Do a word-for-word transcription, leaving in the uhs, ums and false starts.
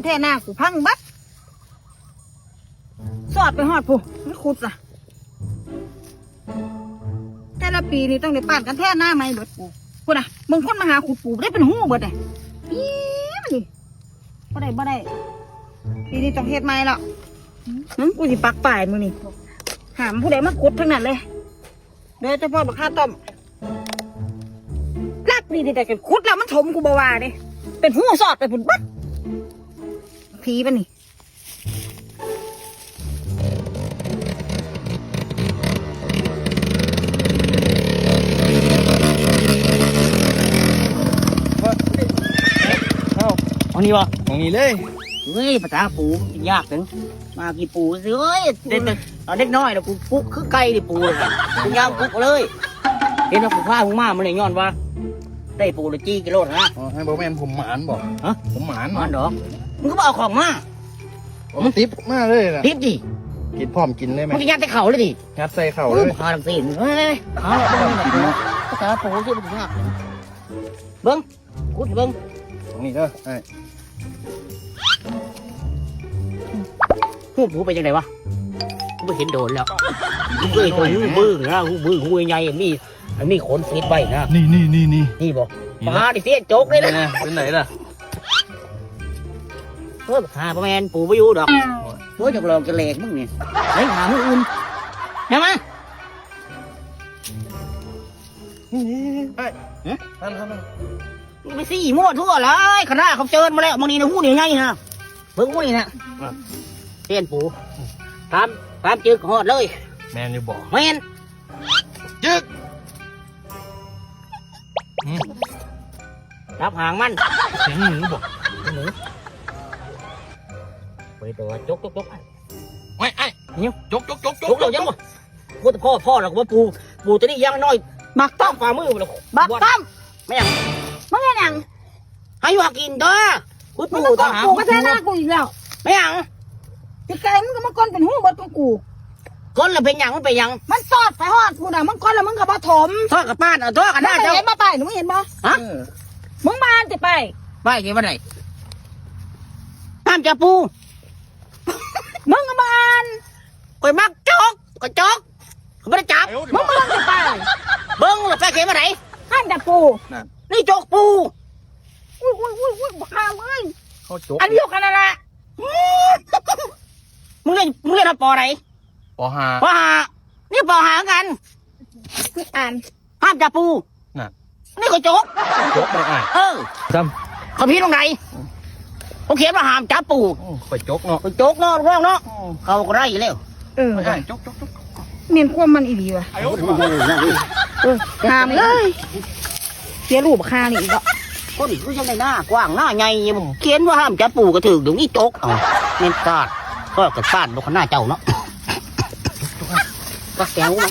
แต่หน้ากูพังบัด สอดไปฮอดผู้มันขุดซะ แต่ละปีนี่ต้องได้ปานกันแท้หน้าใหม่เบิดกู พูดนะ มึงคนมาหาขุดปูได้เป็นหูเบิดเลย อีมันนี่ บ่ได้ บ่ได้ ปีนี้ต้องเฮ็ดใหม่แล้ว มึงกูสิปักป้ายมึงนี่ ห้ามผู้ใดมาขุดทั้งนั้นเลย โดยเฉพาะบักข้าต้อม ลักนี่แต่กันขุดแล้วมันถมกูบ่ว่าเด้ เป็นหูสอดไปพุ่นบัด ผีมันนี่ เอ้า เอานี่วะ ตรงนี้เลย เฮ้ย ภาษาปูมันยากจัง มากี่ปูสิเอ้ย เด็กๆ เอาเด็กน้อยนะ กูปุ๊กคือไก่ดิปูเลย กูยาวปุ๊กเลย เห็นว่ากูพามึงมา มันเลยย้อนว่า ได้ปูละจี้กิโลนะ อ๋อ ให้บ่แม่นผมหมานบ่ ฮะ ผมหมาน หมานดอก มึงก็บ่เอาของมา ผมติบมาเลยนะ ติบดิ กินพร้อมกินเลยไหม มึงจะยัดใส่เขาเลยดิ ยัดใส่เขาเลย มึงพาทางเส้นเฮ้ย เอาละ กินนะ ภาษาปูที่มันยาก เบิ่ง ขุดให้เบิ่ง ตรงนี้เด้อ ไอ้ หูปูเป็นจังไดวะ กูบ่เห็นโดนแล้ว กูเคยตัวหูบึ้งนะ หูบึ้ง หูใหญ่ มี อันนี้ขนติดไว้นะ นี่ นี่ นี่ นี่ นี่บ่ นี่นะ ปลาดิเสี้ยนโจกเลยนะ เป็นไหนล่ะ เฮ้ย หาประแมนปูบ่อยู่ดอก เฮ้ย จักลองจะแหลกมึงนี่ เฮ้ย หามื้ออื่น เห็นไหม นี่ นี่ นี่ ไอ้ ฮะ นั่น นั่น นั่น นี่ไปสี่มั่วทั่วเลย คณะเขาเชิญมาแล้ว บางทีนะ หูนี่ไงนะ เบิ่งหูนี่นะ อ่ะ เสี้ยนปู ตาม ตามจึกฮอดเลย แมนอยู่บ่ แมน จึก อืม จับหางมัน เสียงหนูบ่ หนู ไปตัวจก จก จก ไอ้ ไอ้ เนี่ย จก จก จก จก จก เรายังบ่ กูแต่พ่อ พ่อเราก็ว่าปู ปูตัวนี้ยังน้อย บักต้อม ฝ่ามือแล้ว บักต้อม ไม่หยัง มึงเฮ็ดหยัง ให้ว่ากินเด้อ กูปู มึงก็ ต้องหา กูก็แท้หน้ากูอีกแล้ว ไม่หยัง พี่ไก่มึงก็มาก้นเป็นหูเบิดของกู ก้นแล้วเป็นหยัง มันเป็นหยัง มันสอดไปฮอดกูน่ะ มึงก้นแล้วมึงก็บ่ถม ทอดกับป้าน เอาทอดกับหน้าเจ้า มึงเห็นบ่ไป มึงเห็นบ่ ฮะ เออ มึงมาอ่านติไป ไปเห็นบ่ไหน ห้ามจับปู มึงก็มาอ่าน ข่อยมักจก ข่อยจก ข่อยบ่ได้จับ มึงมาอ่านติไป เบิ่งแล้วไปเขียนบ่ไหน ห้ามจับปู นั่น นี่จกปู อุ้ย อุ้ย อุ้ย อุ้ย บักห่าเอ้ย เขาจก อันเดียวกันนั่นแหละ มึงเรียน มึงเรียนป.ไหน ป.ห้า ป.ห้า นี่ ป.ห้า เหมือนกัน อ่าน ห้ามจับปู น่ะ นี่ก็จก จกบ่อ่าน เออ ซ้ำ เขาพิมพ์ตรงไหน เขาเขียนว่าห้ามจับปู อืม ข่อยจกเนาะ ข่อยจกเนาะ ลูกน้องเนาะ อืม เขาก็ได้แล้ว เออ ไม่อ่าน จก จก จก เมียนความมันอีหลีว่ะ เออ ห้ามเลย เสียรูปค่านี่อีกแล้ว คนคือยังได้หน้ากว้างหน้าใหญ่ เขียนว่าห้ามจับปูกระถือ เดี๋ยวนี้จก เอาแม่นกาด ก็กระสานลูกหน้าเจ้าเนาะ ก็แซวมัน